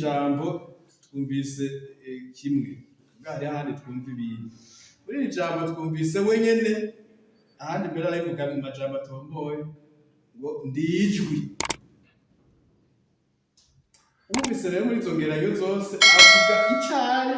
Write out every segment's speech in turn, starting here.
Jambo twumvise kimwe bwa hariho ahandi twumva ibindi. Muri iri jambo twumvise wenyene, ahandi mbere arabivuga mu majambo atomboye ngo ndijwi. Wumvise rero muri izo ngeranyo zose avuga icari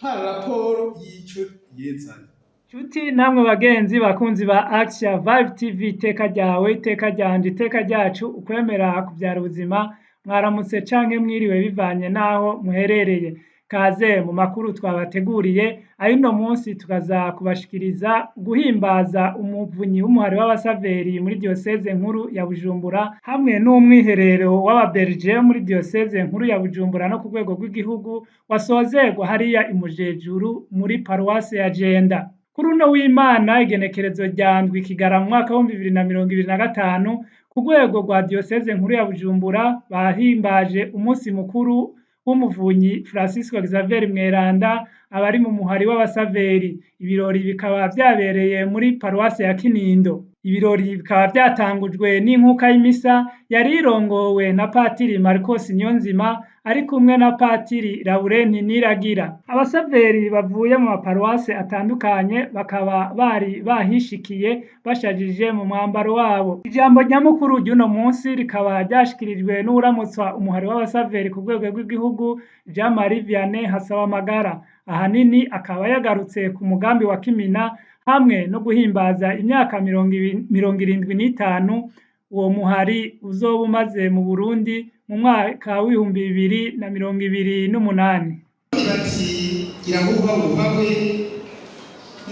par rapport y'ico yezanye. Nshuti namwe bagenzi bakunzi ba Action Vibe TV, iteka ryawe, iteka ryanje, iteka ryacu, ukwemera kuvyara ubuzima. Mwaramutse canke mwiriwe bivanye naho muherereye. Kaze mu makuru twabateguriye ay'uno munsi, tukaza kubashikiriza guhimbaza umuvunyi w'umuhari w'abasaveri muri diyoseze nkuru ya Bujumbura, hamwe n'umwiherero w'ababerje muri diyoseze nkuru ya Bujumbura no ku rwego rw'igihugu wasozerwa hariya i Mujejuru muri paruwase ya Jenda. Kuri uno w'Imana, igenekerezo rya 7 Kigarama, mu mwaka w'2025, ku rwego rwa diyoseze nkuru ya Bujumbura bahimbaje umunsi mukuru w'umuvunyi Francisco Xavier Mweranda, abari mu muhari w'abasaveri. Ibirori bikaba vyabereye muri paruwase ya Kinindo. Ibirori bikaba vyatangujwe n'inkuka y'imisa yari irongowe na Patiri Marcos Niyonzima ari kumwe na Patiri Laurenti Niragira. Abasaveri bavuye mu maparuwase atandukanye bakaba bari bahishikiye bashajije mu mwambaro wabo. Ijambo nyamukuru ry'uno munsi rikaba ryashikirijwe n'uwuramutswa umuhari w'abasaveri ku rwego rw'igihugu, Jean Marie Vianney Hasabamagara. Ahanini akaba yagarutse ku mugambi wa Kimina hamwe no guhimbaza imyaka 75 uwo muhari uzoba umaze mu Burundi mu mwaka w'2028. Bati gira huba wubahwe.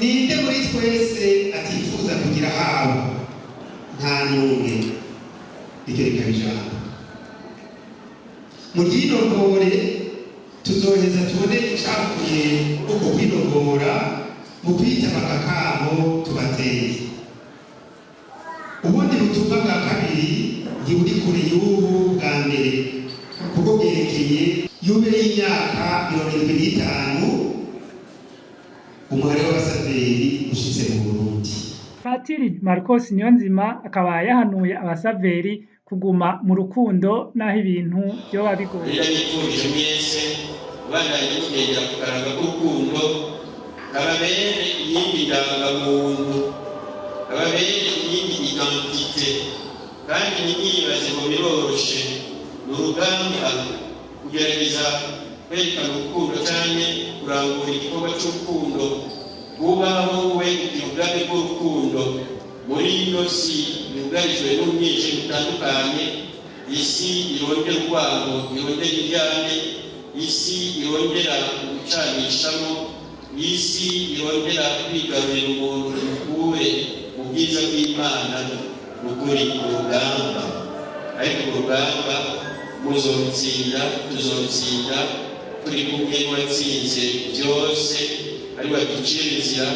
Ninde muri twese atifuza kugira habo? Nta n'umwe. Iryo rikaba ijambo mu ryinogore. Tuzoheza tubone icavuye uko kwinogora mu kwitaba akakamo tubateye. Ubundi butumwa bwa kabiri ntiburi kure y'ubu bwa mbere, kuko bwerekeye yubile y'imyaka 75 umuhari w'abasaveri ushitse mu Burundi. Patiri Marcos Niyonzima akaba yahanuye abasaveri kuguma mu rukundo n'aho ibintu vyoba bigoye. Rero nifurije mwese kubandanya mugendera ku karanga k'urukundo, kababere iyindi ndangamuntu, kababere iyindi identité. Kandi ntimwibaze ngo biroroshe. Ni urugamba kugerageza kwerekana urukundo canke kurangura igikorwa c'urukundo. Bubaho we kugira ubwami bw'urukundo muri ino si yugarijwe n'umwijima utandukanye, isi irondera urwango, irondera indyane, isi irondera gucanishamo, isi irondera kwigarurira umuntu mukure mu bwiza bw'Imana. Ni ukuri urugamba, ariko urugamba muzorutsinda, tuzorutsinda turi kumwe n'uwatsinze byose, ari waducira inzira,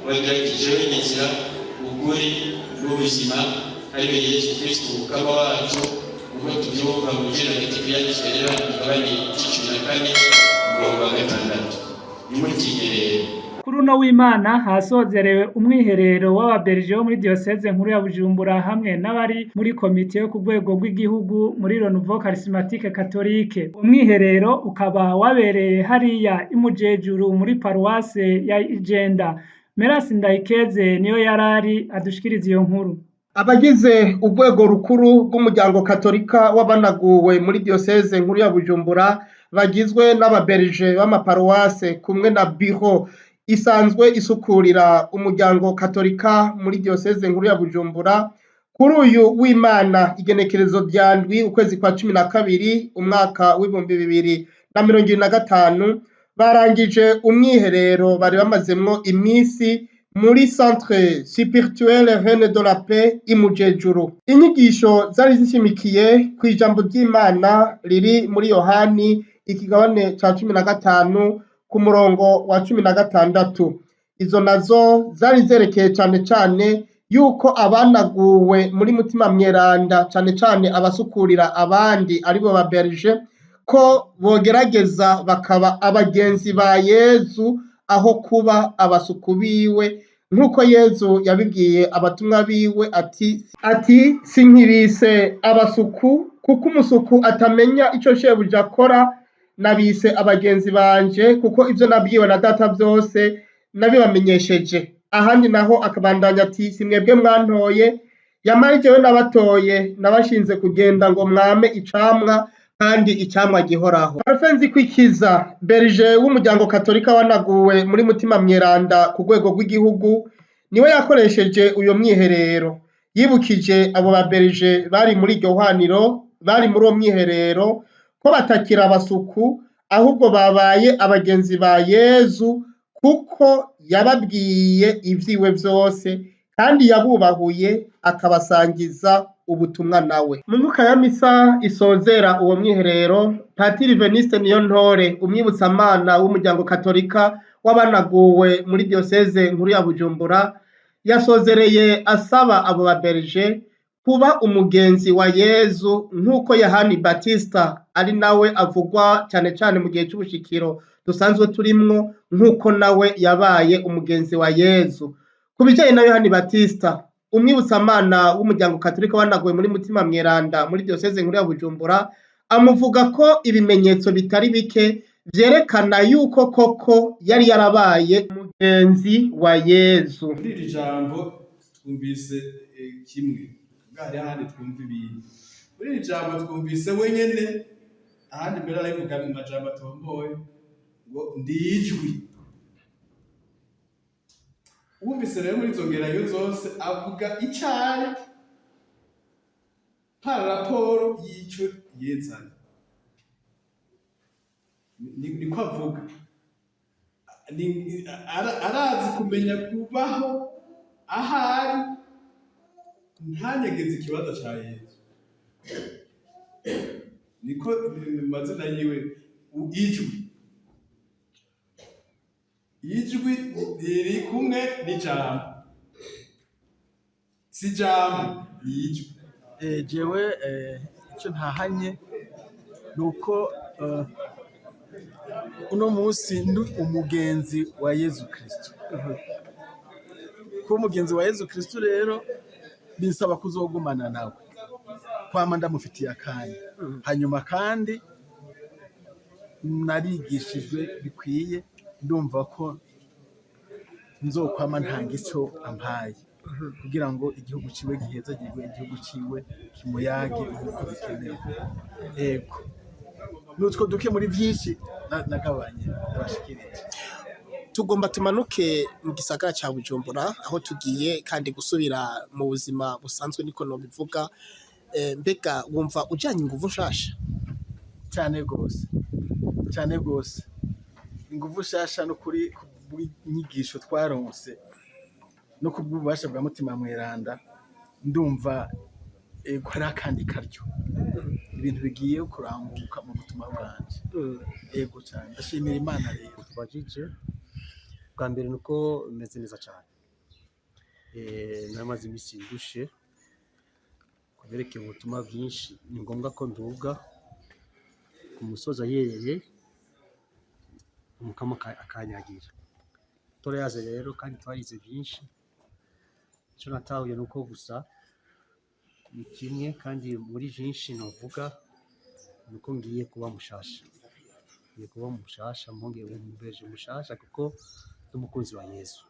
wagira ati: "Jewe ni inzira, ukuri n'ubuzima", ariwe Yesu Kristo Umukama wacu, ubwo tubyumva mu Ntagatifu yanditswe rero mugabane 14, umurongo wa 6. Ntimutinye rero. Kuri uno w'Imana hasozerewe umwiherero w'ababerje bo muri diyoseze nkuru ya Bujumbura hamwe n'abari muri komite yo ku rwego rw'igihugu muri Renouveau Charismatique Catholique. Umwiherero ukaba wabereye hariya i Mujejuru muri paruwase ya Ijenda. Merasi Ndayikeze niyo yarari adushikiriza iyo nkuru. Abagize urwego rukuru rw'umuryango katolika w'abanaguwe muri diyoseze nkuru ya Bujumbura, bagizwe n'ababerje b'amaparuwase kumwe na bureau isanzwe isukurira umuryango katolika muri diyoseze nkuru ya Bujumbura, kuri uyu w'Imana, igenekerezo rya 7 ukwezi kwa 12, umwaka w'2025, barangije umwiherero bari bamazemwo iminsi muri Centre Spirituel Reine de la Paix i Mujejuru. Inyigisho zari zishimikiye kw'ijambo ry'Imana riri muri Yohani, ikigabane ca 15, ku murongo wa 16. Izo nazo zari zerekeye cane cane yuko abanaguwe muri Mutima Mweranda, cane cane abasukurira abandi aribo ba berger, ko bogerageza bakaba abagenzi ba Yezu aho kuba abasuku biwe, nk'uko Yezu yabibwiye abatumwa biwe ati: "Sinkibise abasuku kuko Kuko umusuku atamenya ico shebuja akora, nabise abagenzi banje, kuko ivyo nabwiwe na Data vyose nabibamenyesheje. Ahandi naho akabandanya ati: Si mwebwe mwantoye, yamara jewe nabatoye, nabashinze kugenda ngo mwame icamwa, kandi icamwa gihoraho. Parfait Nzikwikiza, berger w'umuryango katolika wanaguwe muri Mutima Mweranda ku rwego rw'igihugu, niwe yakoresheje uyo mwiherero. Yibukije abo ba berger bari muri iryo hwaniro, bari muri uwo mwiherero, ko batakiri abasuku, ahubwo babaye abagenzi ba Yezu, kuko yababwiye ivyiwe vyose kandi yabubahuye akabasangiza ubutumwa nawe. Mu nkuka ya misa isozera uwo mwiherero, Patiri Veniste Niyontore, umwibutsamana w'umuryango katolika w'abanaguwe muri diyoseze nkuru ya Bujumbura, yasozereye asaba abo ba berger kuba umugenzi wa Yezu nk'uko Yohani Batista ari nawe avugwa cane cane mu gihe c'ubushikiro dusanzwe turimwo, nk'uko nawe yabaye umugenzi wa Yezu. Ku bijanye na Yohani Batista, umwibutsamana w'umuryango katolika wanaguwe muri Mutima Mweranda muri diyoseze nkuru ya Bujumbura, amuvuga ko ibimenyetso bitari bike vyerekana yuko koko yari yarabaye umugenzi wa Yezu. Muri iri jambo twumvise kimwe, ubwo hariho ahandi twumva ibindi. Muri iri jambo twumvise wenyene, ahandi mbere arabivuga mu majambo atomboye ngo ndi ijwi. Wumvise rero muri izo ngeranyo zose avuga icari par rapport y'ico yezanye, niko avuga. Arazi kumenya kubaho ahari, ntanyegeze ikibazo ca Yezu. Niko mazina yiwe, ijwi. Ijwi riri kumwe n'ijambo, si ijambo, ni ijwi. Jewe icyo ntahanye ni uko uno munsi ndi umugenzi wa Yezu Kristo. Kuba umugenzi wa Yezu Kristo rero binsaba kuzogumana nawe, kwama ndamufitiye akanya. Hanyuma kandi narigishijwe bikwiye, ndumva ko nzokwama ntanga ico ampaye kugira ngo igihugu ciwe gihezagirwe, igihugu ciwe kimuyage nkuko bikenewe. Ego, nutwo duke muri vyinshi nagabanye ndabashikirije. Tugomba tumanuke mu gisagara ca Bujumbura, aho tugiye kandi gusubira mu buzima busanzwe, niko nobivuga. Mbega wumva ujanye inguvu nshasha? Cyane gose, cyane gose, inguvu nshasha no kuri kubw'inyigisho twaronse no kubw'ububasha bwa Mutima Mweranda. Ndumva ko hari akandi karyo, ibintu bigiye kuranguka mu butumwa bwanje. Ego cyane, ndashimira Imana rero. Tubajije bwa mbere nuko meze neza cyane. Namaze iminsi ndushe kuberekeye ubutumwa bwinshi. Ni ngombwa ko nduga ku musozi ahereye, umukama akanyagira. Turayaze rero kandi twarize byinshi. Icyo natahuye ni uko gusa ni kimwe, kandi muri byinshi novuga ni uko ngiye kuba mushasha, ngiye kuba mushasha, mpongeye umbeje mushasha, kuko ndi umukunzi wa Yesu.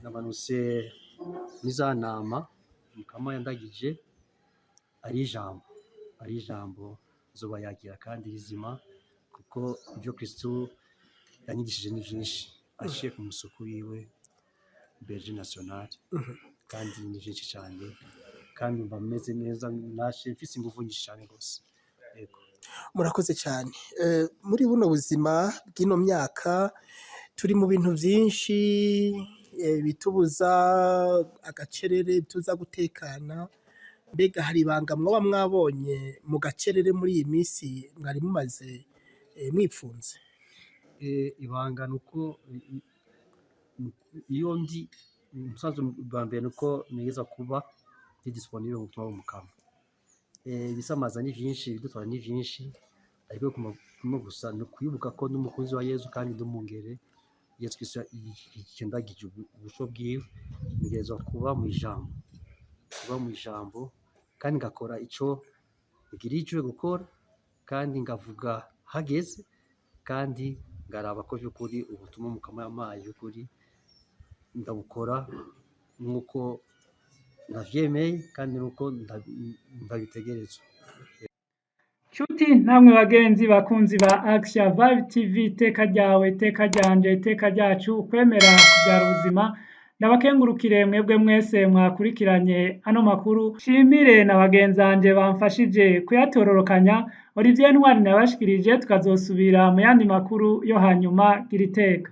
Ndamanutse muri za ntama Mukama yandagije, ari ijambo nzobayagira kandi rizima, kuko ibyo Kristo yanyigishije ni byinshi aciye ku musuku wiwe berger national, kandi ni byinshi cyane, kandi mba meze neza, nashe mfise ingufu nyinshi cyane rwose. Yego. Murakoze cyane. Muri buno buzima bw'ino myaka turi mu bintu byinshi bitubuza agacerere, bitubuza gutekana. Mbega hari ibanga mwoba mwabonye mu gacerere muri iyi minsi mwari mumaze mwipfunze? Ibanga ni uko iyo ndi umusanzu bwa mbere ni uko ntegerezwa kuba ndi disponible mu butumwa bw'Umukama. Ibisamaza ni vyinshi, ibidutwara ni vyinshi, ariko kumwe gusa ni ukwibuka ko ndi umukunzi wa Yezu kandi ndi umwungere Yezu Kristo yandagije ubusho bwiwe, ntegerezwa kuba mw'ijambo. Kuba mu ijambo kandi ngakora ico mbwirijwe gukora, kandi ngavuga hageze, kandi ngaraba ko vy'ukuri ubutumwa Mukama yampaye vy'ukuri ndabukora nk'uko navyemeye kandi nuko ndabitegerezwa. Nshuti namwe bagenzi bakunzi ba Action Vibe TV, iteka ryawe, iteka ryanje, iteka ryacu, ukwemera kubyara ubuzima, ndabakengurukire mwebwe mwese mwakurikiranye ano makuru. Nshimire na bagenzanje bamfashije kuyatororokanya. Olivier Ntwari nabashikirije, tukazosubira mu yandi makuru yo hanyuma. Gira iteka.